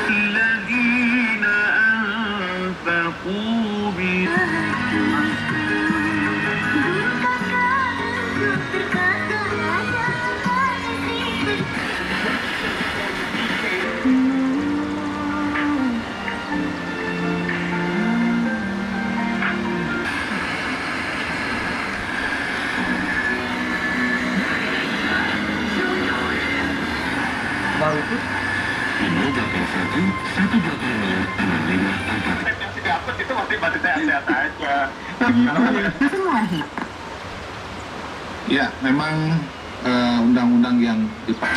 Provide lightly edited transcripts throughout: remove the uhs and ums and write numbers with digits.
الذين أنفقوا Baru tuh 5 8 1 8 6 5 4. Yang si dapat itu masih masih sehat-sehat aja. Ya, memang undang-undang yang dipakai.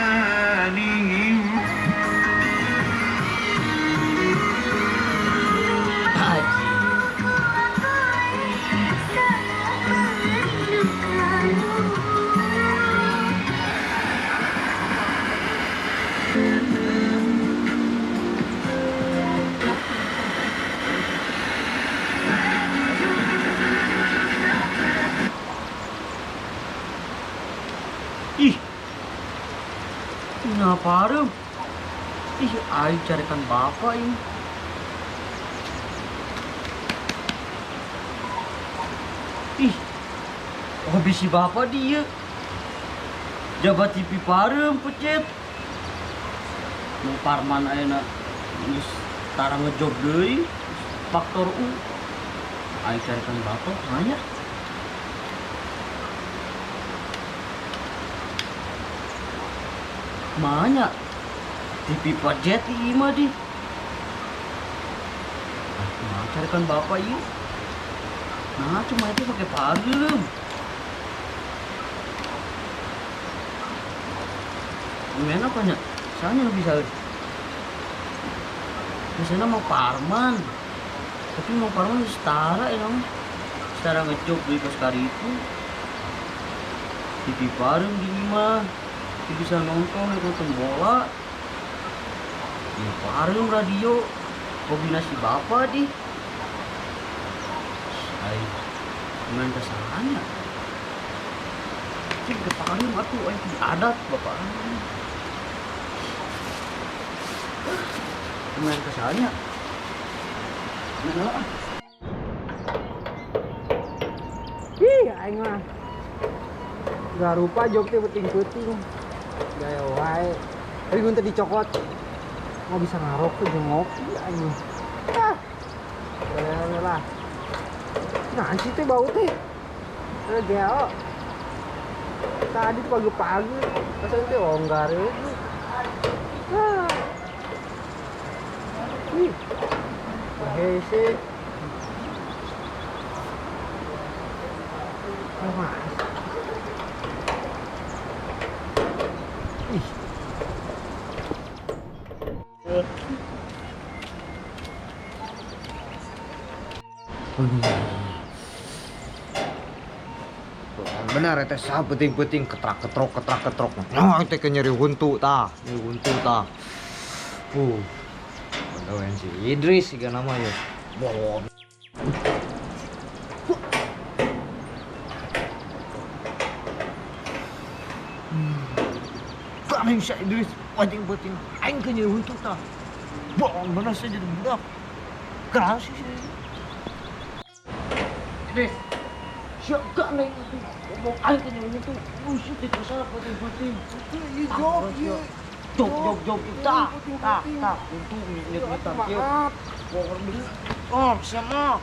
بأيمانهم. Haji. Ih, kenapa parem? Ih, aing carikan bapak ini. Ih, hobi si bapak dia. Jabat TV parem pecet. Mau parman ayeuna geus tara ngejob deui. Faktor U. Aing carikan bapak nanya. Manya TV pajet ieu mah di. Nah, carikan bapak ieu. Nah, cuma itu pakai parem. Gimana apa nya? Soalnya lebih bisa. Biasanya mau parman. Tapi mau parman setara ya namanya. Setara ngejob di pas kali itu. TV parem di mah. Bisa nonton, nonton bola. Ya parem radio. Kombinasi bapak di. Ay, main kesalahnya. Cik ke parem atuh ay adat bapak. Main kesalahnya. Main lah. Ih, aing mah. Gak rupa jok teh penting-penting. Gaya wae. Tapi gue tadi dicokot. Nggak bisa ngarok tuh jeung ngopi aing. Ah. Boleh lah. Nah, sih teh bau teh. Geo. Tadi tuh pagi-pagi, pas teh longgar itu. Ah. Ih. Hese. Oh, mas. Ih. Benar teh sah penting-penting ketrak-ketrok ketrak-ketrok. Nah, teh nyeri huntu tah, nyeri huntu tah. Pagawean si Idris siga nama ya. Bolon. Kami si Idris penting-penting aing ke nyeri huntu tah. Bolon bener saya jadi budak. Keras sih. Idris. Siap gak neng ngomong aing ke nyeri huntu. Buset itu salah penting-penting. Job, Jog jog jog tak tak tak untung nyet nyetan kieu. Oh, sama.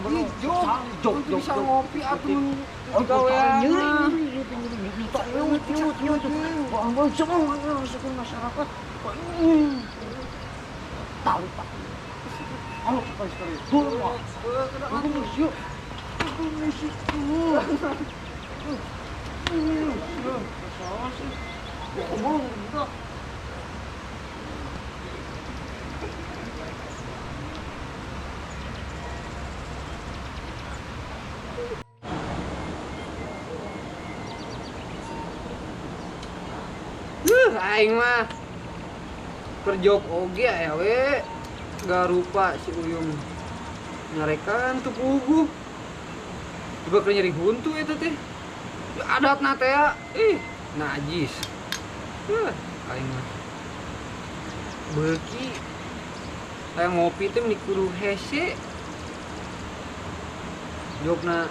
Ih, jok, bisa ngopi atuh. Gawean. Nyeri nyeri nyeri nyeri. Orang semua masukin masyarakat. Tahu Pak. Kalau sekali-sekali dulu. Yuk. Aing mah kerjok oge aya we garupa si Uyung nyarekan tuh puguh coba keur nyeri huntu eta teh adatna teh ya ih najis aing mah beuki aya ngopi teh meni kudu hese jobna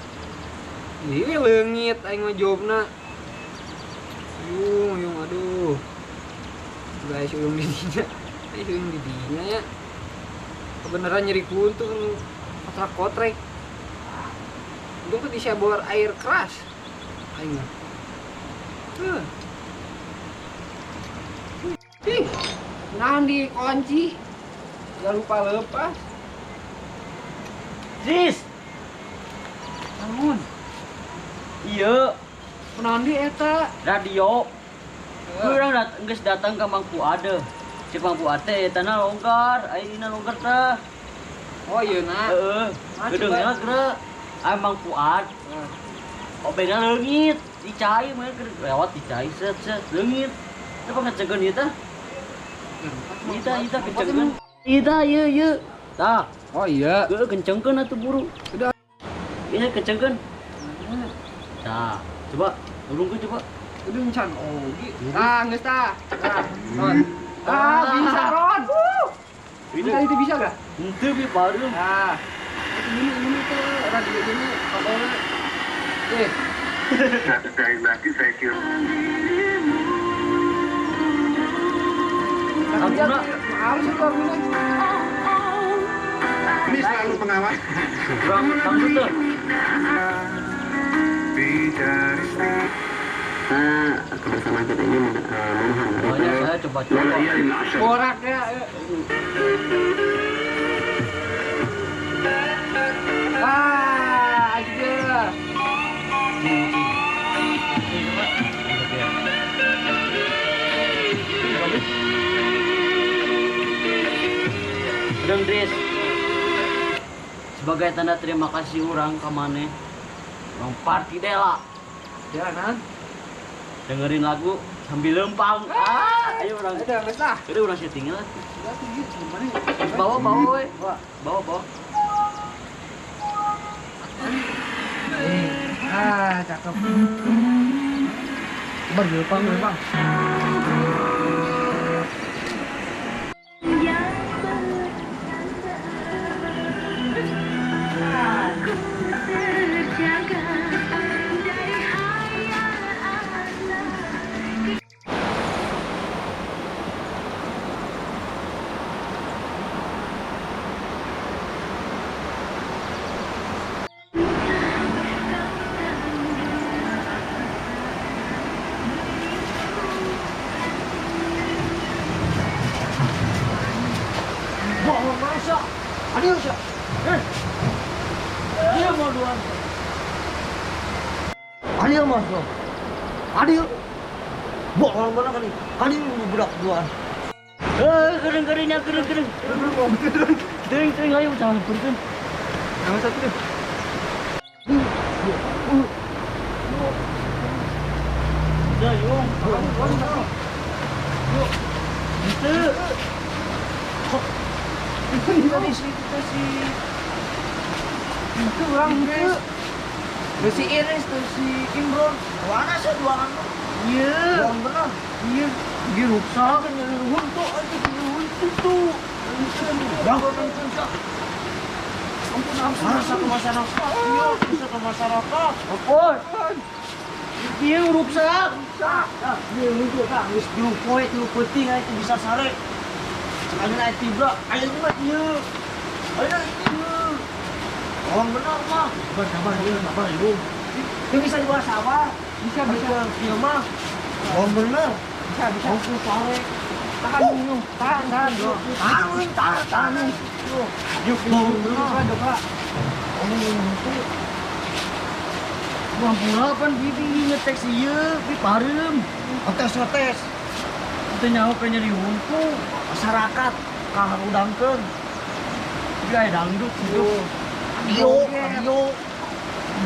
ieu leungit aing mah jobna Yung, yung, aduh. Guys, Uyung di dinya. Uyung di dinya ya. Kebenaran nyeri kuntu kotrek-kotrek. Untung tuh disebor air keras. Aing. Ih, nah dikunci. Gak lupa lepas. Sis. Bangun. Iya. Kunaon eta radio. Urang geus datang ka Mang Fuad. Si Mang Fuad teh etana longgar, ayeuna longgar teh. Oh ieu na. Heeh. Gedeungna geura. Aya Mang Fuad. Obena leungit, dicai mah lewat dicai set set leungit. Teu pangecekeun ieu teh. Ieu teh ieu teh kencengkeun. Ieu teh ieu ieu. Tah. Oh iya. Heuh kencengkeun atuh buru. Udah. Ieu kencengkeun. Tah. Coba, urungkeun coba. Udah encan oge. Ah, geus tah. Tah, Ron. Ah, bisa Ron. Bisa itu bisa gak? Henteu bi baru. Nah. Itu ini tuh radio ini kabelnya. Eh. Sekali lagi saya kira. Laguna harus itu laguna. Ini selalu pengawas. Kurang tangguh tuh. Kebersamaan kita ini banyak saya coba-coba boraknya. Ah, aja. Deng Dris, sebagai tanda terima kasih orang ke maneh, orang party dela. Ya, nan. Dengerin lagu sambil lempang. Ah, ayo orang. Udah, geus lah. Udah urang setting lah. Bawa, bawa we. Bawa, bawa. Ah, cakep. Coba lempang, lempang. Dia mau dua. Adil mas bro, adil. Bohong mana kali, kali ini budak dua. Kering keringnya kering kering. Kering kering ayo jangan berikan. Nama satu deh. Udah yuk, yuk. Itu. Itu itu si. Itu orang itu. Si Iris tuh si Imron. Mana sih dua anak? Iya. Dua benar. Iya. Dia rusak. Kan nyeri huntu, aja nyeri huntu tuh. Jangan nonton. Ampun ampun. Masa ke masyarakat? Iya, bisa ke masyarakat. Ampun. Iya rusak. Rusak. Iya huntu kak. Wis tilu poe, tilu penting, itu bisa sare. Sekali naik tiba, ayo mah iya. Ayo iya. Orang benar mah. Sabar, sabar, iya, sabar, iya. Itu bisa dibawa sabar. Bisa, bisa. Iya mah. Orang benar. Bisa, bisa. Tarik. Tahan, Yung. Tahan, tahan. Tahan, tahan, tahan. Yuk, doa, doa. Ngampura pan bibi ngetek ieu, bi pareum. Ngetes, ngetes. Teu nyaho ka nyeri hungku. Masyarakat kaharudangkeun. Bi aya dangdut hidup. Radio, radio.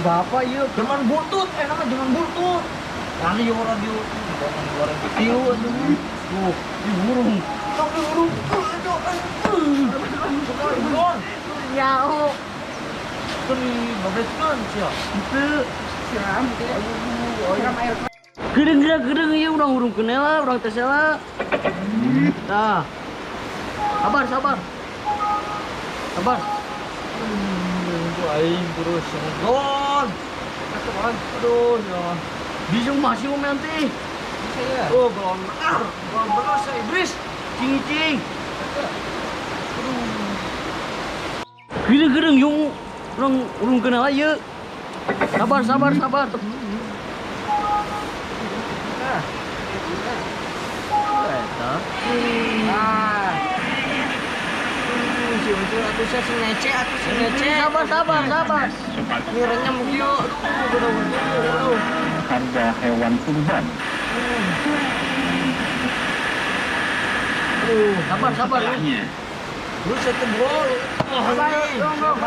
Bapak ieu Jangan butut, namanya jangan butut. Radio, radio. Jangan 2000 atuh. tuh, di burung. Tapi burung. Aduh, aduh. Nyaho. Kan babetkeun sia. Henteu. Siram, gitu ya. Siram air. Geureung geura geureung ieu urang hurungkeun heula, urang tes heula. Tah. Sabar, sabar. Sabar. Itu aing terus nonton. Aduh, ya. Bisa masih om nanti. Bisa ya. Oh, belum benar. Belum benar saya Iblis. Cing cing. Geureung-geureung yung urang urungkeun heula ieu. Sabar, sabar, sabar. Nah. Eta. Nah. Si uncul atuh sia sing ngece atuh sing ngece. Sabar, sabar, sabar. Ini renyam kieu. Aduh, aduh, aduh. Harga hewan kurban. Aduh, Sabar, sabar. lu satu bro. Sabar, dong, dong.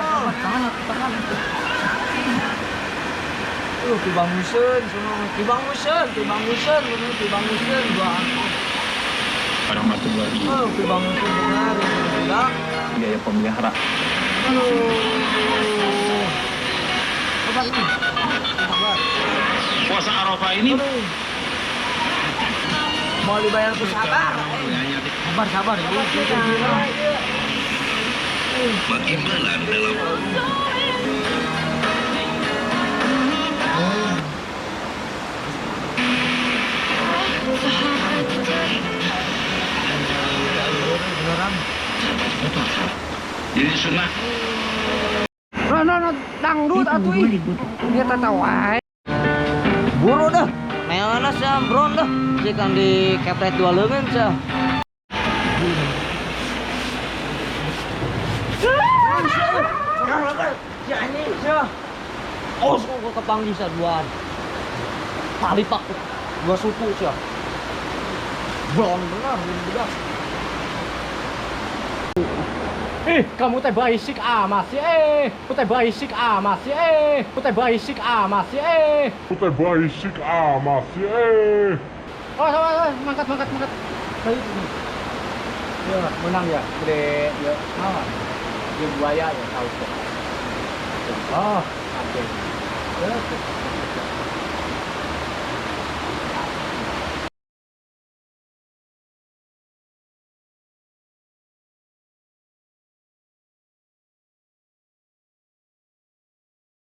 Tahan, tahan. Tibanguseun, semua tibanguseun, tibanguseun, bener tibanguseun dua angkot. Warahmatullahi Tibanguseun benar, enggak. biaya pemeliharaan. Aduh. Sabar nih. Sabar. Puasa Arafah ini Aduh. Mau dibayar tuh sabar. Sabar, sabar. Bagaimana dalam Beneran. jadi sunnah Nah, nah, nah, dangdut atuh ih. Dia tata wae. Buru dah. Meona sia bron dah. Sih kan di kepret dua leungeun sia. Ya ini sia. Oh, gua kepanggih sia duaan. Palipak dua suku sia. Belum benar, belum benar. Kamu teh berisik amat sih, Kamu teh berisik amat sih, Kamu teh berisik amat sih, Puta berisik amat sih, eh. Oh, sama, sama, mangkat, mangkat, mangkat. Baik, ini. Ya, menang ya, gede, ya, apa? Ya buaya ya, tahu kok. Oh, oke. Ya,